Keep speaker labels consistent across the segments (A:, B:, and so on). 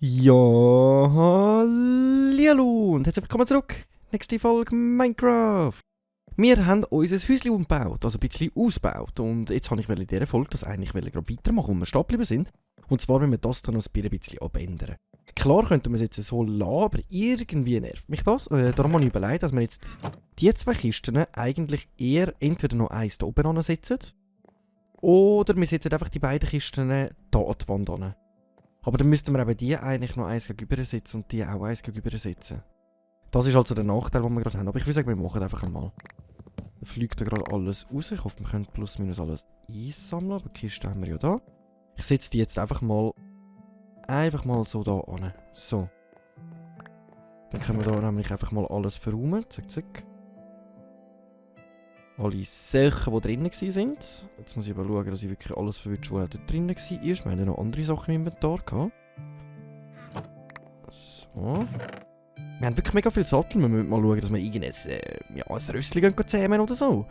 A: Ja, hallo und herzlich willkommen zurück. Nächste Folge Minecraft. Wir haben unser Häuschen umgebaut, also ein bisschen ausgebaut. Und jetzt wollte ich in dieser Folge das eigentlich gerade weitermachen, wo wir stehen geblieben sind. Und zwar, wenn wir das dann noch ein bisschen abändern. Klar könnten wir es jetzt so lassen, aber irgendwie nervt mich das. Darum habe ich überlegt, dass wir jetzt die zwei Kisten eigentlich eher entweder noch eins da oben ansetzen. Oder wir setzen einfach die beiden Kisten hier an die Wand an. Aber dann müssten wir eben die eigentlich noch eins gegenüber setzen und die auch eins gegenüber setzen. Das ist also der Nachteil, den wir gerade haben. Aber ich würde sagen, wir machen einfach einmal. Da fliegt da gerade alles raus. Ich hoffe, wir können plus minus alles einsammeln. Aber die Kiste haben wir ja da. Ich setze die jetzt einfach mal so da an. So. Dann können wir da nämlich einfach mal alles verräumen. Zack, zack. Alle Sachen, die drinnen waren. Jetzt muss ich aber schauen, dass ich wirklich alles verwünsche, was da drinnen war. Wir haben noch andere Sachen im Inventar gehabt. So. Wir haben wirklich mega viel Sattel. Wir müssen mal schauen, dass wir irgendein ein Röstchen zähmen oder so.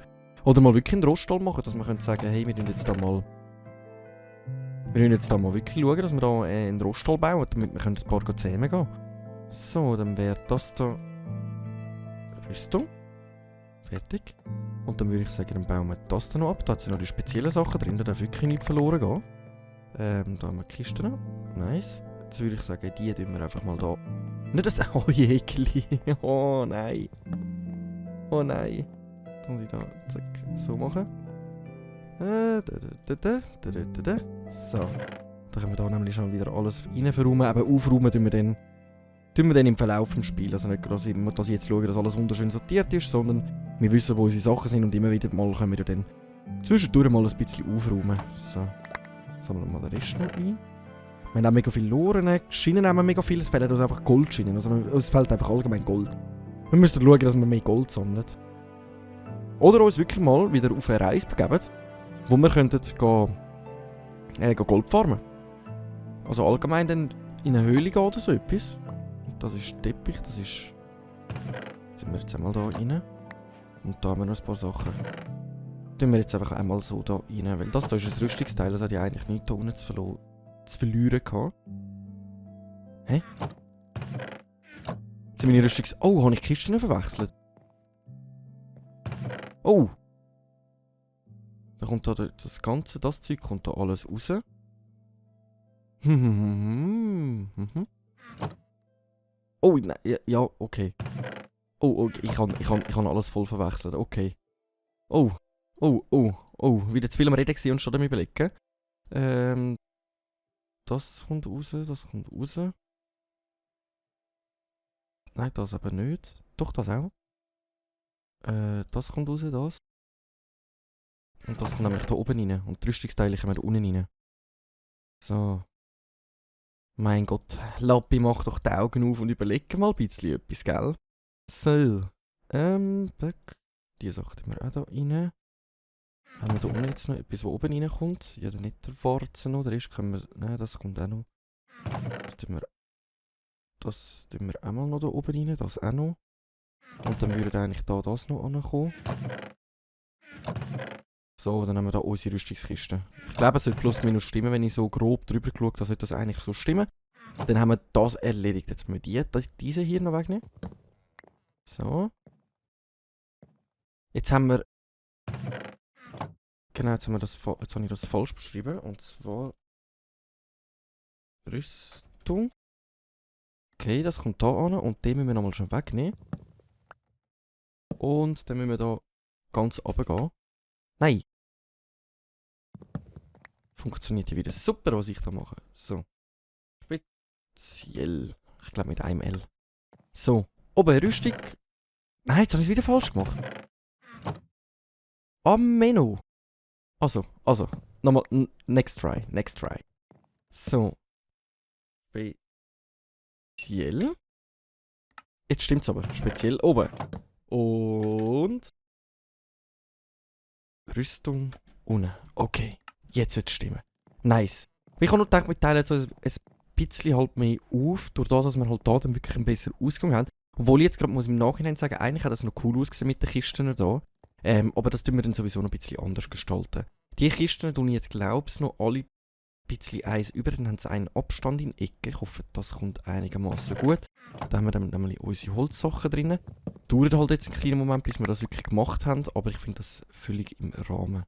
A: Oder mal wirklich einen Roststall machen, dass wir können sagen, hey, wir müssen jetzt da mal wirklich schauen, dass wir da einen Roststall bauen, damit wir ein paar zähmen gehen. So, dann wäre das da Rüstung. Fertig. Und dann würde ich sagen, dann bauen wir das dann noch ab. Da hat es noch die speziellen Sachen drin, da darf wirklich nicht verloren gehen. Da haben wir die Kisten noch. Nice. Jetzt würde ich sagen, die tun wir einfach mal da. Nicht das. Oh Jäckli. Oh nein. Oh nein. Jetzt muss ich da zack, so machen. So. Da können wir da nämlich schon wieder alles rein verräumen. Aber aufräumen tun wir dann im Verlauf des Spiels. Also nicht gerade, dass ich jetzt schaue, dass alles wunderschön sortiert ist, sondern wir wissen, wo unsere Sachen sind und immer wieder mal können wir dann zwischendurch mal ein bisschen aufräumen. So. Sammeln wir mal den Rest noch ein. Wir haben auch mega viele Loren, Schienen haben wir mega viel, es fehlen uns einfach Goldschienen, also es fehlt einfach allgemein Gold. Wir müssen schauen, dass wir mehr Gold sammeln. Oder uns wirklich mal wieder auf eine Reise begeben, wo wir könnten Gold farmen. Also allgemein dann in eine Höhle gehen oder so etwas. Das ist Teppich, das ist... Sind wir jetzt einmal da rein. Und da haben wir noch ein paar Sachen. Tun wir jetzt einfach einmal so da rein, weil das da ist ein Rüstungsteil, das hat ja eigentlich nichts da unten zu verlieren gehabt. Hä? Jetzt sind meine Oh, habe ich die Kisten verwechselt? Oh! Da kommt da das Ganze, das Zeug kommt da alles raus. Oh, nein, ja, okay. Oh, okay, ich kann alles voll verwechseln, okay. Oh, wieder zu viel am Reden gewesen und schon am Überlegen. Das kommt raus, das kommt raus. Nein, das aber nicht. Doch, das auch. Das kommt raus, das. Und das kommt nämlich da oben rein. Und die Rüstungsteile kommen da unten rein. So. Mein Gott, Lappi, mach doch die Augen auf und überleg mal ein bisschen etwas, gell? So. Die Sache tun wir auch da rein. Haben wir da unten jetzt noch etwas, was oben reinkommt? Ja, dann nicht der Warzen noch. Der Rest können wir... Nein, das kommt auch noch. Das tun wir auch mal noch da oben rein. Das auch noch. Und dann würde eigentlich da das noch ankommen. So, dann haben wir da unsere Rüstungskiste. Ich glaube, es sollte plus minus stimmen, wenn ich so grob drüber schaue, dann sollte das eigentlich so stimmen. Dann haben wir das erledigt. Jetzt müssen wir diese hier noch wegnehmen. So. Jetzt haben wir... Genau, jetzt habe ich das falsch beschrieben. Und zwar... Rüstung. Okay, das kommt da an. Und den müssen wir nochmal schon wegnehmen. Und dann müssen wir da ganz runtergehen. Nein! Funktioniert hier wieder super, was ich da mache. So. Speziell. Ich glaube mit einem L. So. Oben Rüstung. Nein, jetzt habe ich es wieder falsch gemacht. Am Menü. Also. Nochmal. Next try. So. Speziell. Jetzt stimmt's aber. Speziell oben. Und... Rüstung unten. Okay. Jetzt wird es stimmen. Nice. Ich habe nur gedacht, wir teilen so ein bisschen halt mehr auf, durch das, dass wir halt da dann wirklich einen besseren Ausgang haben. Obwohl ich jetzt gerade muss im Nachhinein sagen, eigentlich hat das noch cool ausgesehen mit den Kisten da. Aber das tun wir dann sowieso noch ein bisschen anders gestalten. Die Kisten tun ich jetzt, glaube ich, noch alle ein bisschen eins über. Dann haben sie einen Abstand in die Ecke. Ich hoffe, das kommt einigermaßen gut. Da haben wir dann nämlich unsere Holzsachen drin. Dauert halt jetzt einen kleinen Moment, bis wir das wirklich gemacht haben. Aber ich finde das völlig im Rahmen.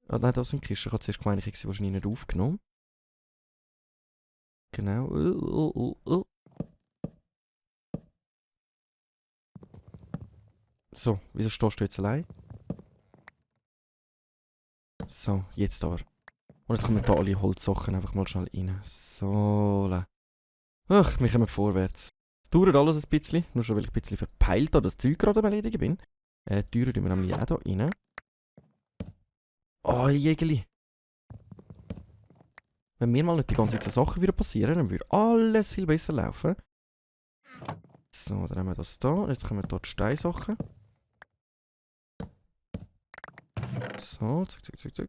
A: Ah, nein, das sind Kisten. Ich habe zuerst gemeint, ich hätte sie wahrscheinlich nicht aufgenommen. Genau. So, wieso stehst du jetzt allein? So, jetzt aber. Und jetzt kommen wir da alle Holzsachen einfach mal schnell rein. So. Ach, wir kommen vorwärts. Es dauert alles ein bisschen, nur schon weil ich ein bisschen verpeilt an das Zeug gerade am Erledigen bin. Die Türen tun wir nämlich auch hier rein. Oh, Jägeli. Wenn mir mal nicht die ganze Zeit so Sachen wieder passieren, dann würde alles viel besser laufen. So, dann haben wir das da. Und jetzt kommen hier die Steinsachen. So, zack.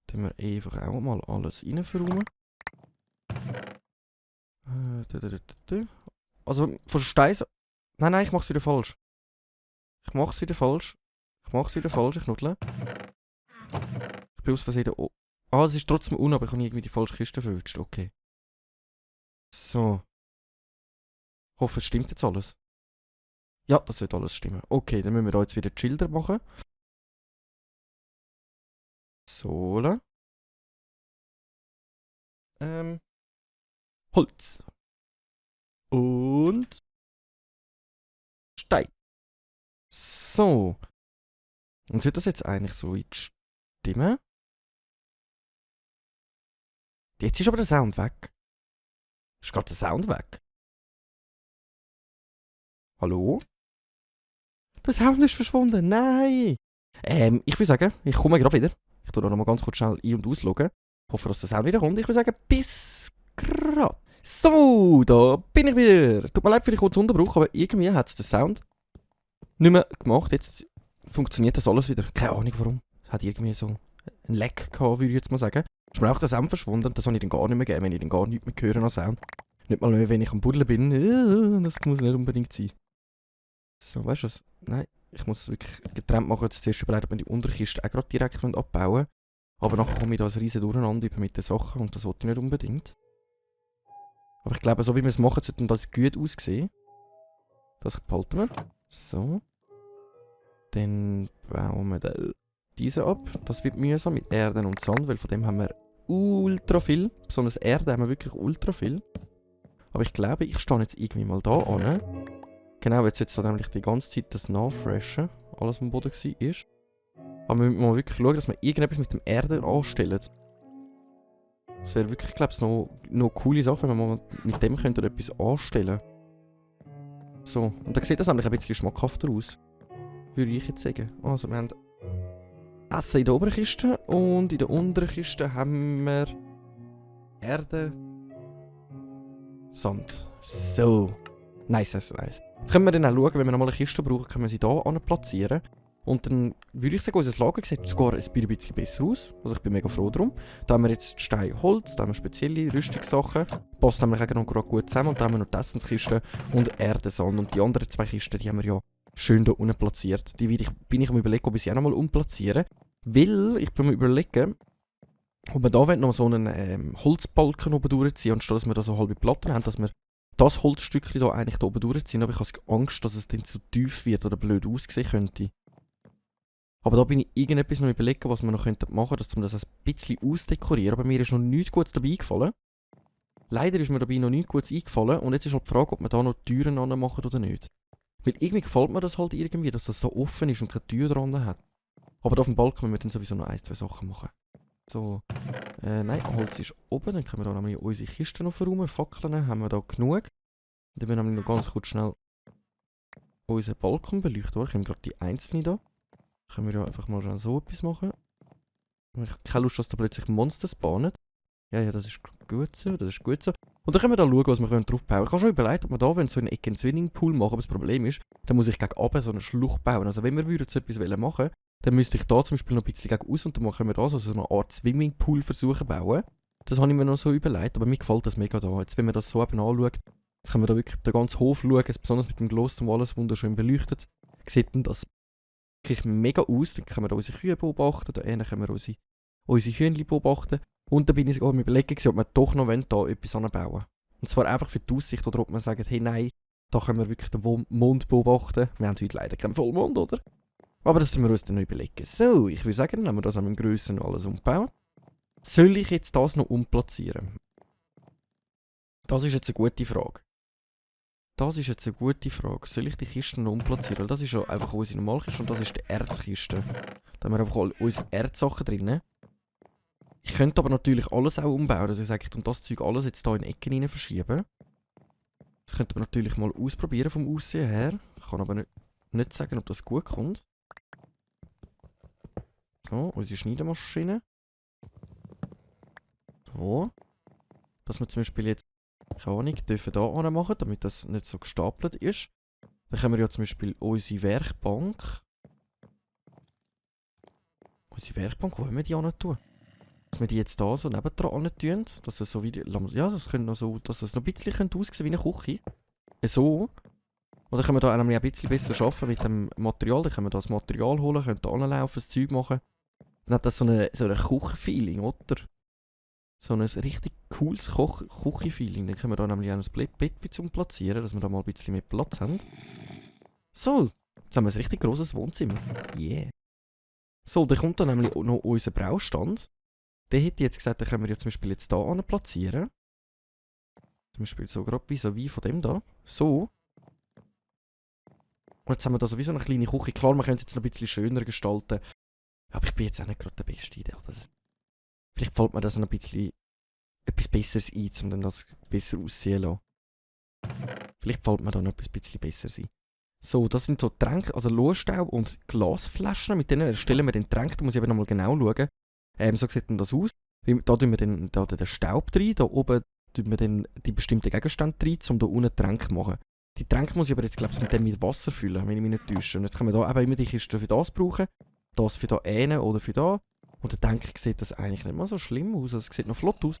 A: Dann wir einfach auch mal alles rein verräumen. Also, von Stein... Nein, ich mach's wieder falsch. Ich knuddle. Ich bin aus Versehen... Ah, es ist trotzdem aber ich habe irgendwie die falsche Kiste verwünscht. Okay. So. Ich hoffe, es stimmt jetzt alles. Ja, das wird alles stimmen. Okay, dann müssen wir da jetzt wieder die Schilder machen. So. Holz. Und Stein. So. Und sollte das jetzt eigentlich so weit stimmen? Jetzt ist aber der Sound weg. Ist gerade der Sound weg? Hallo? Der Sound ist verschwunden. Nein! Ich würde sagen, ich komme gerade wieder. Ich tue da nochmal ganz kurz schnell ein- und ausloggen. Hoffe, dass der Sound wieder kommt. Ich würde sagen, bis gerade. So, da bin ich wieder. Tut mir leid für den kurzen Unterbruch, aber irgendwie hat es den Sound nicht mehr gemacht. Jetzt funktioniert das alles wieder. Keine Ahnung warum. Es hat irgendwie so ein Lag gehabt, würde ich jetzt mal sagen. Ist mir auch der Sound verschwunden. Das habe ich dann gar nicht mehr gegeben, wenn ich dann gar nichts mehr höre an Sound. Nicht mal mehr, wenn ich am Buddeln bin. Das muss nicht unbedingt sein. So, weißt du was? Nein, ich muss wirklich getrennt machen. Jetzt zuerst überlegt, ob wir die Unterkiste auch gerade direkt abbauen. Aber nachher komme ich da ein riesen Durcheinander mit den Sachen und das wollte ich nicht unbedingt. Aber ich glaube, so wie wir es machen, sollte das gut aussehen. Das behalten wir. So. Dann bauen wir diese ab. Das wird mühsam mit Erde und Sand, weil von dem haben wir ultra viel. Besonders Erde haben wir wirklich ultra viel. Aber ich glaube, ich stehe jetzt irgendwie mal da an. Genau, jetzt sollte nämlich die ganze Zeit das nachfreshen. Alles, was am Boden war. Aber wir müssen mal wirklich schauen, dass wir irgendetwas mit dem Erde anstellen. Das wäre wirklich, glaube ich, noch eine coole Sache, wenn wir mal mit dem könnten etwas anstellen. So, und dann sieht das eigentlich ein bisschen schmackhafter aus. Würde ich jetzt sagen. Also, wir haben Essen in der oberen Kiste und in der unteren Kiste haben wir Erde, Sand. So. Nice. Jetzt können wir dann auch schauen, wenn wir nochmal eine Kiste brauchen, können wir sie hier platzieren. Und dann würde ich sagen, unser Lager sieht sogar ein bisschen besser aus. Also ich bin mega froh drum. Da haben wir jetzt Stein, Holz, da haben wir spezielle Rüstungssachen. Passt nämlich auch noch gerade gut zusammen. Und da haben wir noch die Essenskiste und Erdesand. Und die anderen zwei Kisten, die haben wir ja schön hier unten platziert. Die bin ich am überlegen, ob ich sie auch nochmal umplatzieren. Weil, ich bin mir überlegen, ob wir da noch so einen Holzbalken oben durchziehen, anstatt dass wir da so halbe Platten haben, dass wir das Holzstückchen da eigentlich da oben durchziehen. Aber ich habe Angst, dass es dann zu tief wird oder blöd aussehen könnte. Aber da bin ich irgendetwas noch überlegen, was wir noch machen könnten, dass wir das ein bisschen ausdekorieren. Aber mir ist noch nichts Gutes dabei eingefallen. Leider ist mir dabei noch nichts Gutes eingefallen. Und jetzt ist halt die Frage, ob wir da noch Türen anmachen oder nicht. Weil irgendwie gefällt mir das halt irgendwie, dass das so offen ist und keine Tür dran hat. Aber da auf dem Balkon müssen wir dann sowieso noch 1-2 Sachen machen. So, nein, Holz ist oben. Dann können wir da nämlich unsere Kisten noch verräumen. Fackeln haben wir da genug. Dann müssen wir nämlich noch ganz kurz schnell unseren Balkon beleuchten. Ich habe gerade die einzelne da. Können wir ja einfach mal schon so etwas machen. Ich habe keine Lust, dass da plötzlich Monster spawnen. Ja, das ist gut so, Und dann können wir da schauen, was wir drauf bauen. Ich habe schon überlegt, ob wir da so eine Ecke einen Swimmingpool machen, aber das Problem ist, dann muss ich gegen oben so eine Schlucht bauen. Also wenn wir so etwas machen wollen, dann müsste ich da zum Beispiel noch ein bisschen gegen aus und dann können wir da so eine Art Swimmingpool versuchen bauen. Das habe ich mir noch so überlegt, aber mir gefällt das mega da. Jetzt, wenn man das so eben anschaut, Jetzt können wir da wirklich den ganzen Hof schauen, besonders mit dem Glowstone, wo alles wunderschön beleuchtet. Sieht denn das wirklich mega aus. Dann können wir da unsere Kühe beobachten, da hinten können wir unsere Hühnchen beobachten. Und dann bin ich sogar am Überlegen, ob wir doch noch da etwas anbauen wollen. Und zwar einfach für die Aussicht, oder ob man sagt, hey nein, da können wir wirklich den Mond beobachten. Wir haben heute leider keinen Vollmond, oder? Aber das müssen wir uns dann noch überlegen. So, ich würde sagen, dann haben wir das an meinem Grössen alles umgebaut. Soll ich jetzt das noch umplatzieren? Das ist jetzt eine gute Frage. Soll ich die Kisten noch umplatzieren? Weil das ist ja einfach unsere Normalkiste und das ist die Erzkiste. Da haben wir einfach all unsere Erzsachen drin. Ich könnte aber natürlich alles auch umbauen. Also ich sage, ich das Zeug alles jetzt hier in Ecken rein verschieben. Das könnte man natürlich mal ausprobieren vom Aussehen her. Ich kann aber nicht sagen, ob das gut kommt. So, unsere Schneidemaschine. So. Dass wir zum Beispiel jetzt, keine Ahnung, dürfen da anmachen, damit das nicht so gestapelt ist. Dann können wir ja zum Beispiel unsere Werkbank. Wo haben wir die hin tun? Dass wir die jetzt da so nebendran hin tun, dass es so wie, ja, das könnte noch so, dass es noch ein bisschen aussehen wie eine Küche. So. Oder können wir da nämlich ein bisschen besser arbeiten mit dem Material. Dann können wir das Material holen, können da anlaufen, das Zeug machen. Dann hat das so ein Küchenfeeling, oder? So ein richtig cooles Küchenfeeling. Dann können wir da nämlich auch ein Bett zum platzieren, dass wir da mal ein bisschen mehr Platz haben. So, jetzt haben wir ein richtig grosses Wohnzimmer. Yeah. So, dann kommt dann nämlich noch unser Braustand. Der hätte jetzt gesagt, den können wir ja zum Beispiel jetzt hier platzieren. Zum Beispiel so gerade wie von dem da. So. Und jetzt haben wir da sowieso eine kleine Küche. Klar, man könnte es jetzt noch ein bisschen schöner gestalten. Aber ich bin jetzt auch nicht gerade der beste Idee. Vielleicht fällt mir das noch ein bisschen etwas Besseres ein, um dann das besser aussehen zu lassen. Vielleicht fällt mir da noch etwas bisschen Besseres ein. So, das sind so Tränke, also Lohstaub und Glasflaschen. Mit denen erstellen wir den Tränk. Da muss ich eben noch mal genau schauen. So sieht denn das aus. Da tun wir den Staub rein. Da oben tun wir dann die bestimmten Gegenstände rein, um da unten Tränke zu machen. Die Tränke muss ich aber jetzt, glaube ich, mit Wasser füllen, wenn ich mich nicht täusche. Und jetzt können wir da eben immer die Kiste für das brauchen. Das für da eine oder für da. Und dann denke ich, sieht das eigentlich nicht mal so schlimm aus. Also, es sieht noch flott aus.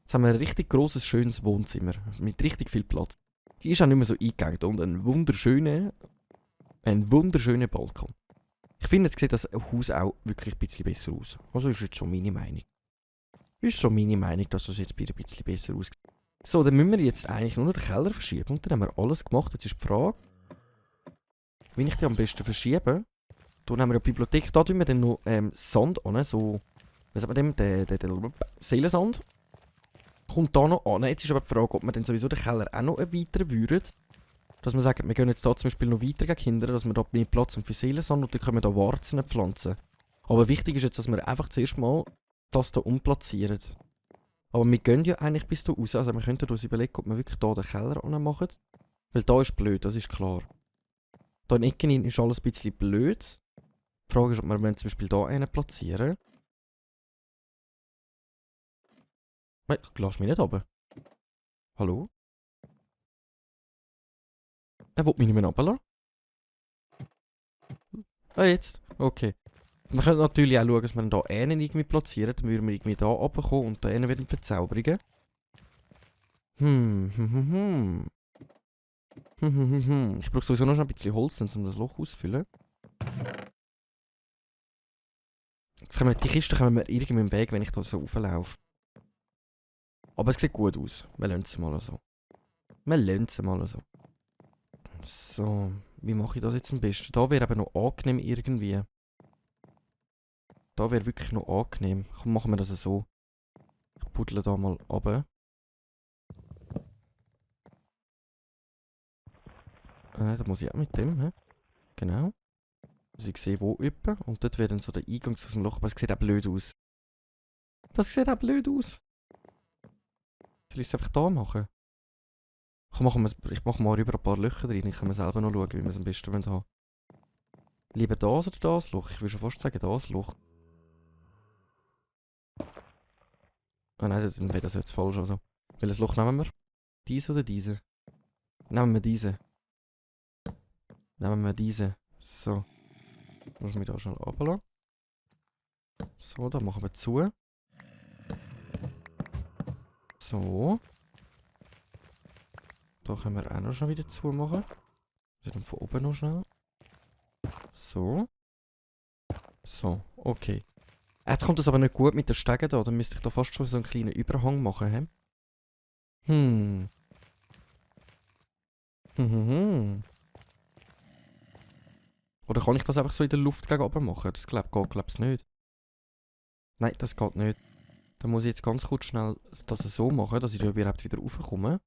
A: Jetzt haben wir ein richtig grosses, schönes Wohnzimmer. Mit richtig viel Platz. Die ist auch nicht mehr so eingegangen. Und ein wunderschöner Balkon. Ich finde, jetzt sieht das Haus auch wirklich ein bisschen besser aus. Also ist jetzt schon meine Meinung. Dass das jetzt ein bisschen besser aussieht. So, dann müssen wir jetzt eigentlich nur noch den Keller verschieben. Und dann haben wir alles gemacht. Jetzt ist die Frage, wie ich die am besten verschiebe. Hier haben wir eine Bibliothek. Da tun wir dann noch Sand an. So, was sagt man dem? Der Seelensand. Kommt da noch an. Jetzt ist aber die Frage, ob wir dann sowieso den Keller auch noch erweitern würden. Dass wir sagen, wir gehen jetzt da zum Beispiel noch weiter gegen Kinder, dass wir da mehr Platz haben für Seelensand und dann können wir da Warzen pflanzen. Aber wichtig ist jetzt, dass wir einfach zuerst mal das hier umplatzieren. Aber wir gehen ja eigentlich bis hier raus. Also wir könnten uns überlegen, ob wir wirklich hier den Keller anmachen. Weil da ist blöd, das ist klar. Da in Ecken ist alles ein bisschen blöd. Die Frage ist, ob wir zum Beispiel hier einen platzieren. Lass mich nicht runter. Hallo? Er will mich nicht mehr runterlassen. Ah, jetzt? Okay. Wir können natürlich auch schauen, dass wir hier einen irgendwie platzieren. Dann würden wir irgendwie hier runterkommen und hier einen wieder verzaubern. Ich brauche sowieso noch ein bisschen Holz, um das Loch auszufüllen. Jetzt können wir, die Kiste können wir irgendwie im Weg, wenn ich da so rauflaufe. Aber es sieht gut aus. Wir lassen es mal so. So, wie mache ich das jetzt am besten? Da wäre eben noch angenehm irgendwie. Da wäre wirklich noch angenehm. Komm, machen wir das so. Ich buddle da mal runter. Da muss ich auch mit dem, he? Genau. Also ich sehe wo üben und dort wäre dann so der Eingang aus dem Loch, aber es sieht auch blöd aus. Soll ich es einfach da machen? Ich mache mal über ein paar Löcher drin, ich kann mir selber noch schauen, wie wir es am besten haben wollen. Lieber das oder das Loch? Ich würde schon fast sagen das Loch. Ah nein, dann wäre das jetzt falsch. Also. Welches Loch nehmen wir? Diese oder diese? Nehmen wir diese. So. Muss ich mich da schon runterlassen. So, dann machen wir zu. So. Da können wir auch noch schnell wieder zumachen. Also dann von oben noch schnell. So. So, okay. Jetzt kommt das aber nicht gut mit den Stegen da. Dann müsste ich da fast schon so einen kleinen Überhang machen. He? Hm. Oder kann ich das einfach so in der Luft gegen oben machen? Das geht, glaube ich, nicht. Nein, das geht nicht. Dann muss ich jetzt ganz kurz schnell das so machen, dass ich da überhaupt wieder raufkomme.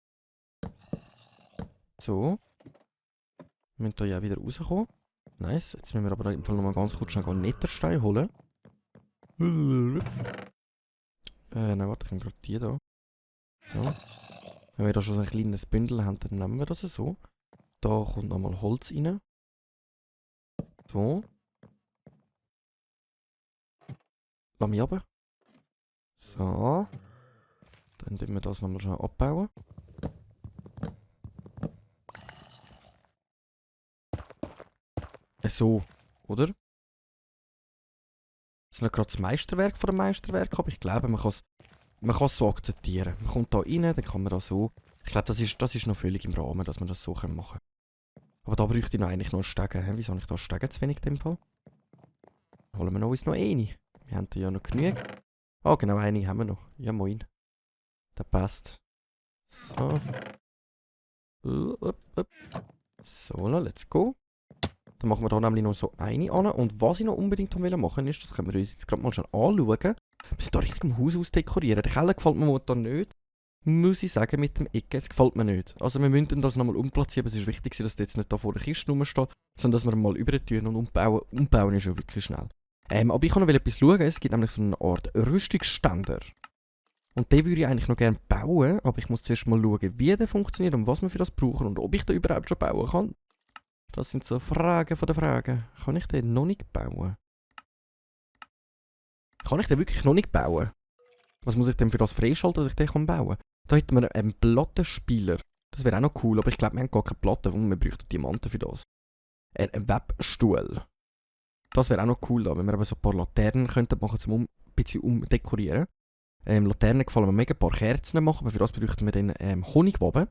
A: So. Wir müssen da ja wieder rauskommen. Nice. Jetzt müssen wir aber im Fall nochmal ganz kurz schnell einen Netherstein holen. Nein, warte, ich nehme gerade die da. So. Wenn wir da schon so ein kleines Bündel haben, dann nehmen wir das so. Da kommt nochmal Holz rein. So. Lass mich runter. So. Dann tun wir das nochmal schnell abbauen. So, oder? Das ist nicht gerade das Meisterwerk von dem Meisterwerk, aber ich glaube, man kann es so akzeptieren. Man kommt da rein, dann kann man das so... Ich glaube, das ist noch völlig im Rahmen, dass man das so machen kann. Aber da bräuchte ich noch eigentlich noch einen Stegen. Wieso habe ich da Stegen zu wenig in dem Fall? Holen wir uns noch eine. Wir haben da ja noch genug. Ah, genau, eine haben wir noch. Ja, moin. Der passt. So. So, let's go. Dann machen wir da nämlich noch so eine an. Und was ich noch unbedingt machen wollte, ist, das können wir uns jetzt gerade mal schon anschauen. Wir sind da richtig im Haus ausdekorieren. Der Keller gefällt mir momentan nicht. Muss ich sagen, mit dem Ecke, es gefällt mir nicht. Also wir müssen das nochmal umplatzieren, aber es ist wichtig, dass das jetzt nicht da vor der Kiste rumsteht, sondern dass wir mal übertun und umbauen. Umbauen ist ja wirklich schnell. Aber ich kann noch etwas schauen. Es gibt nämlich so eine Art Rüstungsständer. Und den würde ich eigentlich noch gerne bauen, aber ich muss zuerst mal schauen, wie der funktioniert und was wir für das brauchen und ob ich den überhaupt schon bauen kann. Das sind so Fragen von den Fragen. Kann ich den noch nicht bauen? Kann ich den wirklich noch nicht bauen? Was muss ich denn für das freischalten, dass ich den bauen kann? Da hätten wir einen Plattenspieler. Das wäre auch noch cool, aber ich glaube, wir haben gar keine Platte und wir bräuchten Diamanten für das. Ein Webstuhl. Das wäre auch noch cool, da, wenn wir aber so ein paar Laternen könnten machen, um ein bisschen umdekorieren. Laternen gefallen mir mega, ein paar Kerzen machen, aber für das bräuchten wir dann Honigwaben.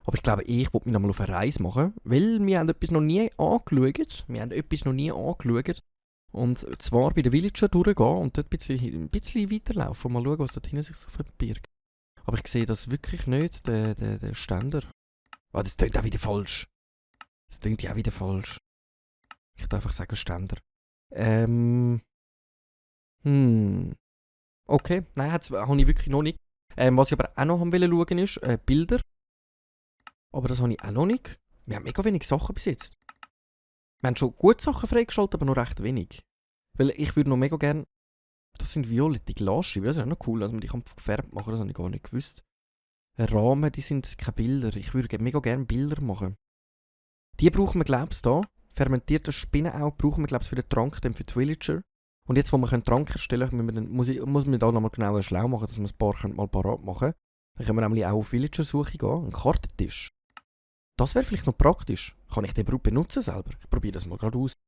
A: Aber ich glaube, ich wollte mich nochmal auf eine Reise machen, weil wir haben etwas noch nie angeschaut. Und zwar bei den Villager durchgehen und dort ein bisschen weiterlaufen und mal schauen, was da hinten sich so verbirgt. Aber ich sehe das wirklich nicht, der Ständer. Ah, das klingt auch wieder falsch. Das klingt ja auch wieder falsch. Ich darf einfach sagen Ständer. Okay, nein, das habe ich wirklich noch nicht. Was ich aber auch noch schauen wollte, ist Bilder. Aber das habe ich auch noch nicht. Wir haben mega wenig Sachen bis jetzt. Wir haben schon gute Sachen freigeschaltet, aber noch recht wenig. Weil ich würde noch mega gerne... Das sind violette Glasscheiben, das ist auch noch cool, dass man die gefärbt machen kann, das habe ich gar nicht gewusst. Rahmen, die sind keine Bilder. Ich würde mega gerne Bilder machen. Die brauchen wir, glaube ich, da. Fermentiertes Spinnenauge brauchen wir, glaube ich, für den Trank, dann für die Villager. Und jetzt, wo wir Trank erstellen können, muss man da nochmal genauer schlau machen, dass wir ein paar mal parat machen können. Dann können wir nämlich auch auf Villager-Suche gehen. Ein Kartentisch. Das wäre vielleicht noch praktisch. Kann ich den überhaupt benutzen selber? Ich probiere das mal gerade aus.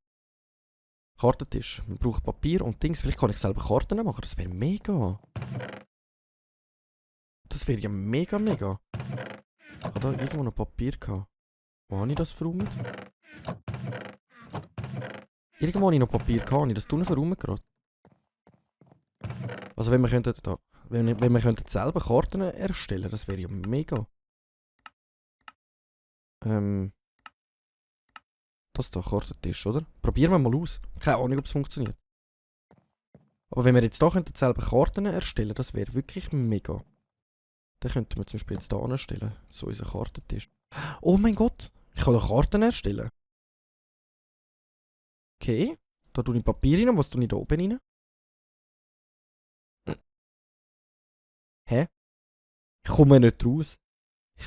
A: Kartentisch. Man braucht Papier und Dings. Vielleicht kann ich selber Karten machen. Das wäre mega. Das wäre ja mega. Ich habe da irgendwo noch Papier gehabt. Wo habe ich das verräumt? Irgendwo habe ich noch Papier gehabt. Habe ich das unten verräumt gerade? Also wenn wir könnten da... Wenn wir könnten selber Karten erstellen, das wäre ja mega. Das ist der Kartentisch, oder? Probieren wir mal aus. Keine Ahnung, ob es funktioniert. Aber wenn wir jetzt hier selber Karten erstellen, das wäre wirklich mega. Dann könnten wir zum Beispiel jetzt hier anstellen. So unser Kartentisch. Oh mein Gott! Ich kann da Karten erstellen. Okay. Da tue ich Papier rein. Und was tue ich da oben rein? Hä? Ich komme nicht raus.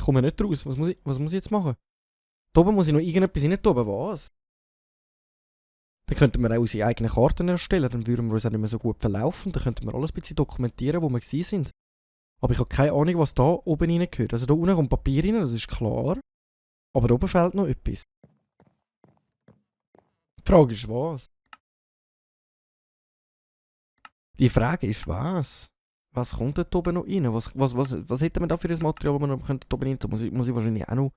A: Was muss ich jetzt machen? Da oben muss ich noch irgendetwas rein tun. Was? Dann könnten wir auch unsere eigenen Karten erstellen. Dann würden wir uns auch nicht mehr so gut verlaufen. Dann könnten wir alles ein bisschen dokumentieren, wo wir sind. Aber ich habe keine Ahnung, was da oben reingehört. Also da unten kommt Papier rein, das ist klar. Aber da oben fehlt noch etwas. Die Frage ist was? Die Frage ist was? Was kommt dort oben noch rein? Was hätten wir da für ein Material, das wir noch dort oben rein tun? Muss ich wahrscheinlich auch noch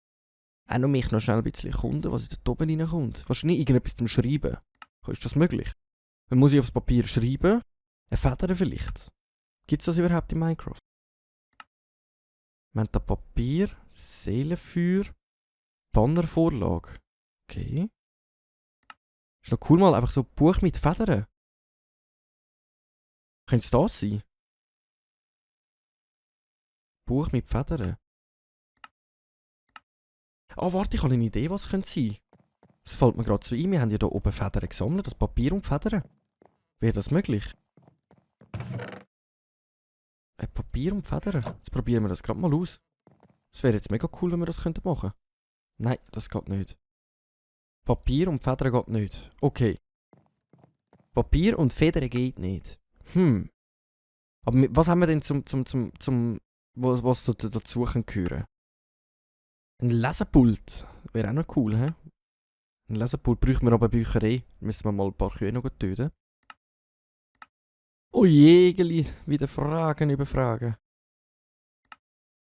A: mich noch schnell ein bisschen erkunden, was dort oben reinkommt. Wahrscheinlich irgendetwas zum Schreiben. Ist das möglich? Dann muss ich aufs Papier schreiben. Eine Feder vielleicht. Gibt es das überhaupt in Minecraft? Wir haben da Papier, Seelenfeuer, Bannervorlage. Okay. Ist noch cool mal, einfach so ein Buch mit Federn. Könnte es das sein? Buch mit Federn. Ah, warte, ich habe eine Idee, was könnte sein. Das fällt mir gerade so ein, wir haben ja hier oben Federn gesammelt, das Papier und Federn. Wäre das möglich? Papier und Federn. Jetzt probieren wir das gerade mal aus. Es wäre jetzt mega cool, wenn wir das machen könnten. Nein, das geht nicht. Papier und Federn geht nicht. Okay. Papier und Federn geht nicht. Aber was haben wir denn was dazu gehören? Ein Lesepult. Wäre auch noch cool, hä? Ein Lesepult bräuchten wir aber Bücherei. Müssen wir mal ein paar Kühe noch töten. Oh Jägeli, wieder Fragen über Fragen.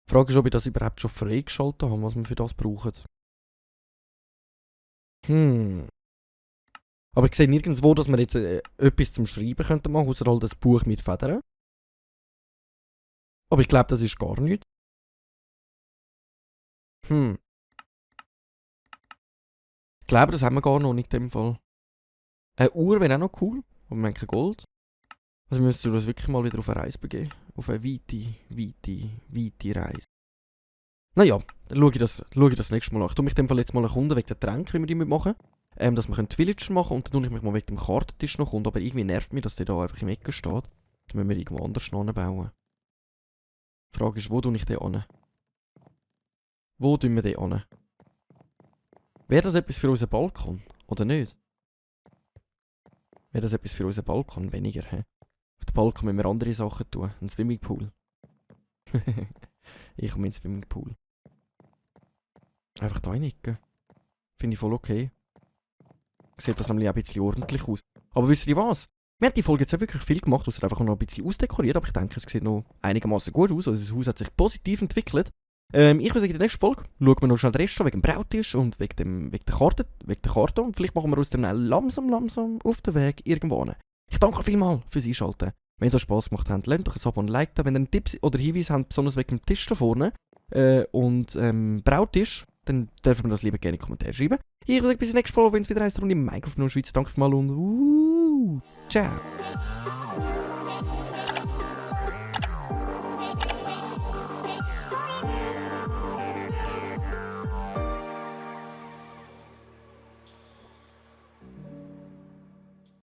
A: Die Frage ist, ob ich das überhaupt schon freigeschaltet habe, was wir für das brauchen. Aber ich sehe nirgendwo, dass wir jetzt etwas zum Schreiben könnten machen, außer halt ein Buch mit Federn. Aber ich glaube, das ist gar nichts. Ich glaube, das haben wir gar noch nicht in dem Fall. Eine Uhr wäre auch noch cool, aber wir haben kein Gold. Also wir müssen uns wirklich mal wieder auf eine Reise begeben. Auf eine weite Reise. Naja, dann schaue ich das nächste Mal an. Ich tue mich in dem Fall jetzt mal erkunden wegen der Tränke, wie wir die machen. Dass wir Villager machen und dann tue ich mich mal wegen dem Kartentisch noch erkunden. Aber irgendwie nervt mich, dass der da einfach im Ecke steht. Dann müssen wir irgendwo anders noch bauen. Die Frage ist, wo tue ich den an? Wo tun wir den an? Wäre das etwas für unseren Balkon? Oder nicht? Wäre das etwas für unseren Balkon? Weniger, hä? Auf dem Balkon müssen wir andere Sachen tun. Ein Swimmingpool. Ich komme ins Swimmingpool. Einfach da reinnicken. Finde ich voll okay. Sieht das nämlich auch ein bisschen ordentlich aus. Aber wisst ihr was? Wir haben die Folge jetzt ja wirklich viel gemacht, außer einfach noch ein bisschen ausdekoriert, aber ich denke, es sieht noch einigermaßen gut aus. Also das Haus hat sich positiv entwickelt. Ich würde sagen, in der nächsten Folge schauen wir noch schnell den Rest an, wegen dem Brautisch und wegen der Karte. Und vielleicht machen wir uns dann langsam auf den Weg irgendwo hin. Ich danke vielmals fürs Einschalten. Wenn es euch Spass gemacht hat, lasst doch ein Abo und ein Like da. Wenn ihr einen Tipps oder Hinweise habt, besonders wegen dem Tisch da vorne und Brautisch, dann dürfen wir das lieber gerne in die Kommentare schreiben. Ich würde sagen, bis zur nächsten Folge, wenn es wieder heisst, Runde Minecraft in der Schweiz. Danke vielmals und ciao.